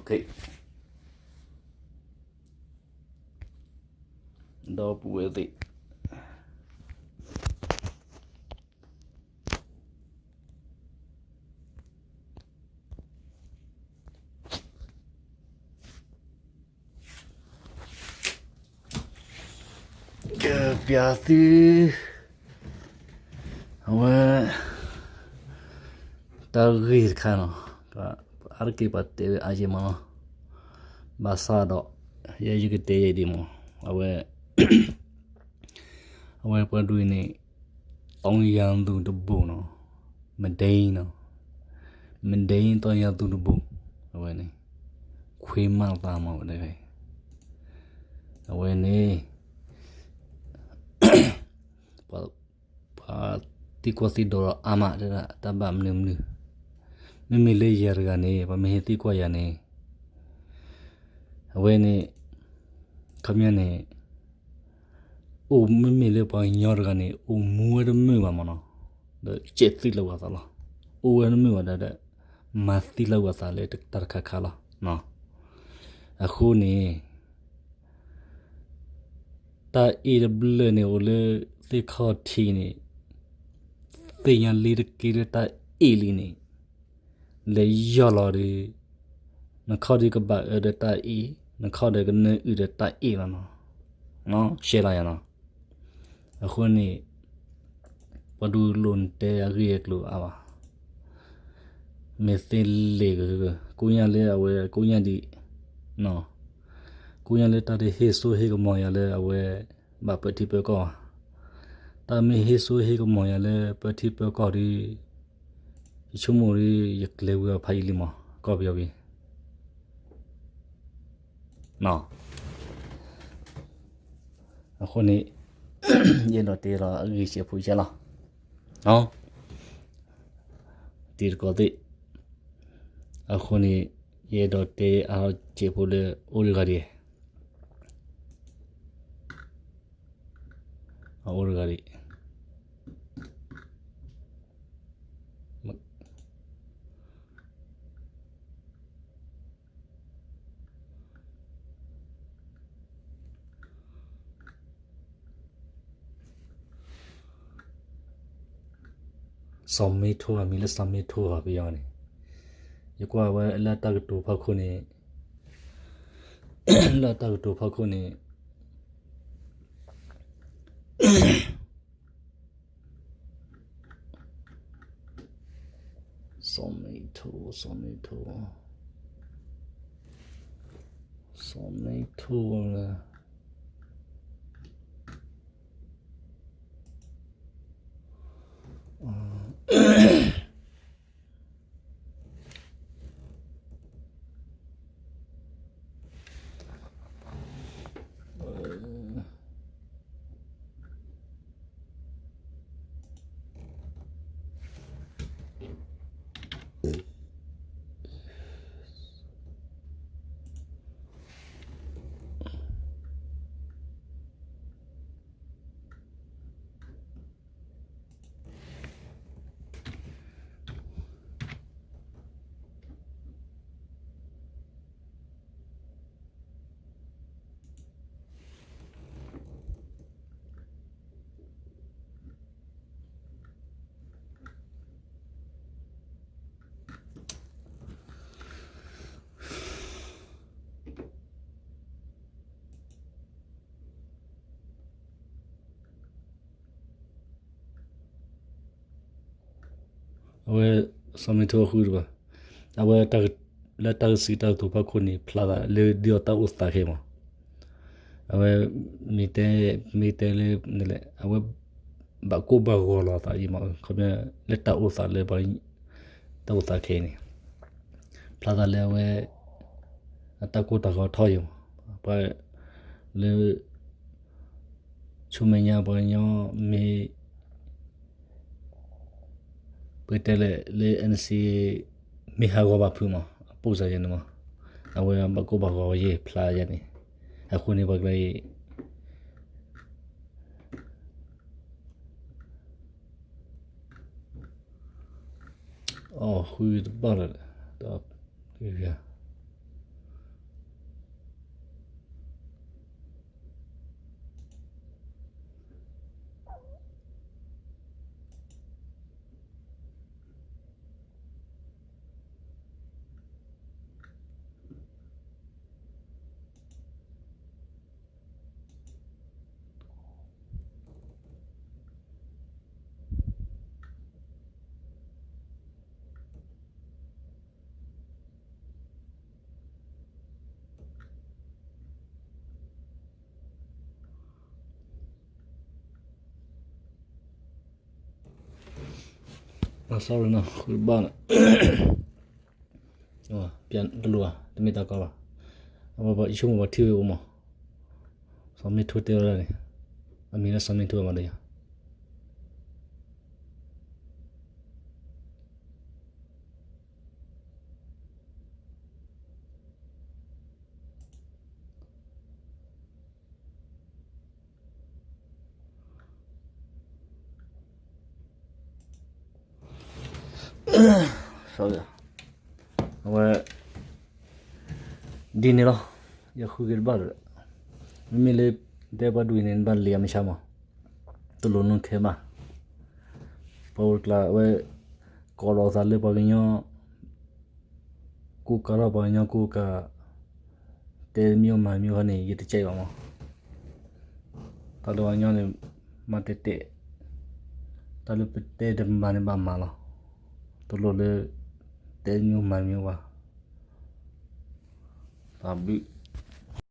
ဒီပုၢ်ဝဲၢ်သ့ၣ် ကပျးသု အဝဲ တၢ်ဂ့ၢ်တခါနီၤ, အါတက့ၢ်ပှၤတဲဝဲ အါယဲမးနီၤ, ဘၣ်ဆၣ်ဒီး ယဲယကတဲယဲဒ်မး, အဝဲ အဝဲပှၤဒိၣ်အံၤန့ၣ် သောင်းရာသူတဘိနီၤ, မဒိနီၤ, မဒိသောင်းရာသူတဘိ, အဝဲန့ၣ် ခွံမးသးမးဝဲဒၣ်, အဝဲန့ၣ် ပှၤသံကွၢ်သံဒိးဒီးအါမး တၢ်ဘၣ်မနုၤမနုၤ, မ့မ့ၢ်လၢယၤတဂၤန့ၣ် ပှၤမ့ၢ်ဟဲသံကွၢ်ယၤန့ၣ် အဝဲန့ၣ် ခီပညီန့ၣ် အိၣ်မ့မ့ၢ်လၢပှၤကညီတဂၤန့ၣ် အိၣ်မူဝဲတမုာ်ဘၣ်မးနီၤ, ဒီးကဲသံလၢပှၤသးလီၤ, အိၣ်ဝဲတမုာ်ဘၣ်ဒီး မၤသံလၢပှၤသးလၢတၢ်တခါခါလီၤ. အဃိန့ၣ် တၢ်အ့ၣ်တဘျၢၣ်န့ၣ် အိၣ်လၢသ့ၣ်ခီၣ်ထံးန့ၣ် သ့ၣ်ညါလံတက့ၢ်လၢတၢ်အ့ၣ်လံန့ၣ် လဲၤယီၢ်လီၤဒီး နခီၣ်ဒုးကဘၣ်အၢဒီးတၢ်အ့ၣ်, နခီၣ်ဒီးကနၢအုၣ်ဒီးတၢ်အ့ၣ်လီၤနီၤ, ရှဲလီၤယၤနီၤ. အဃိန့ၣ် ပှၤဒိၣ်လိာ်နတဲအဂ့ၢ်အကျိၤအါဘၣ်, မ့ၢ်သ့လ့ၣ်က ကိးညါလၢအဝဲကိးညါဒံး, ကိးညါလၢတၢ်တဟ့ၣ်စိဟ့ၣ်ကမီၤယၤလၢအဝဲ ဘၣ်ပၢထံပၢကီၢ်, တၢ်မ့ၢ်ဟ့ၣ်စိဟ့ၣ်ကမီၤယၤလၢပၢထံပၢကီၢ်ဒီး ယဆိကမိၣ်ဒီး ယကျဲၤဝံၤအဖးယံာ်လံမး ကီၢ်ပယီၤပံၤ အဃိန့ၣ် ယအဲၣ်ဒိးတဲလီၤအဂ့ၢ်စဲးဖိကဲလီၤ, တံၤသကိးသ့ၣ်, အဃိန့ၣ် ယအဲၣ်ဒိးတဲအါစဲးဖိလၢအိၣ်တဂၤဒံး, အအိၣ်တဂၤဒံး စီၤမ့ထိ အမံၤလၢစီၤမ့ထိ ပယီၤန့ၣ်, ယကွၢ်ဝဲလၢတၢ်ကတိၤဖီခိၣ်န့ၣ်, လၢတၢ်ကတိၤဖီခိၣ်န့ၣ် စီၤမ့ထိ စီၤမ့ထိ စီၤမ့ထိ အဝဲ စီၤမ့ထိအဃုတဘၣ်, အဝဲ လၢတၢ်ကစံးတၢ်ကတိၤဖီခိၣ်န့ၣ် ဖျါသးလၢဒ်အီၤတၢ်အိၣ်သးခဲမး, အဝဲ မ့ၢ်တဲ မ့ၢ်တဲလၢ အဝဲ ဘၣ်ကိၢ်ဘၣ်ဂီၤလီၤသးအံၤမး, ခီပညီ လၢတၢ်အိၣ်သးလၢ တၢ်အိၣ်သးခဲအံၤန့ၣ် ဖျါသးလၢအဝဲ အတၢ်ကိၢ်တၢ်ဂီၤထီၣ်ယံၤမး, ပှၤလၢ ဆူမဲာ်ညါပှၤကညီမ့ၢ် ပတဲလဲၣ်လၢ NCA မ့ၢ်ဟးဂီၤဘၣ်ဖုးမး အပိၢ်စၢ်ယဲန့ၣ်မး, အဝဲဘၣ်ကိၢ်ဘၣ်ဂီၤယဲၢ်ဖျါယဲန့ၣ်, အဃိန့ၣ်ပှၤကျါအံၤ အီၣ်ဃုတဘၣ်လၢၤ, ဒီး ယၤ sorry နီၤ ဃုတဘၣ်နီၤ, တလိၣ်ဘၣ် တမ့ၢ်တၢ်ကီဘၣ်, အဝဲယဆိကမိၣ်ပှၤထံၣ်ဝဲအိၣ်မး, စီၤမ့ၣ်ထူတဲဝဲဒၣ်န့ၣ်, အမံၤလၢစီၤမ့ၣ်ထူမးဒီးယၤ အဝဲ ဒ်န့ၣ်လီၤ, ယဃုက့ၤတဘၣ်ဒီး, မ့မ့ၢ်လၢ တဲပှၤဒ်အံၤန့ၣ် နဘၣ်လဲၤအမုၢ်ဆါမး, တလိၣ်နုခဲဘၣ်, ပှၤအိၣ်တကျါဝဲ ကိးလီၤသးလၢပှၤကညီ ကူကၤထီၣ်ပှၤကညီကူကၤ, တဲမ့ၢ်မၤမ့ၢ်ဃီန့ၣ် ယတကဲဘၣ်မး, တၢ်လၢပှၤကညီန့ၣ် မၤတဲတဲ, တၢ်လၢပတဲတမၤန့ၣ်ဘၣ်မၤလီၤ, တလိၣ်လၢ တဲမ့ၢ်မၤမ့ၢ်ဘၣ်, တၢ်ဘု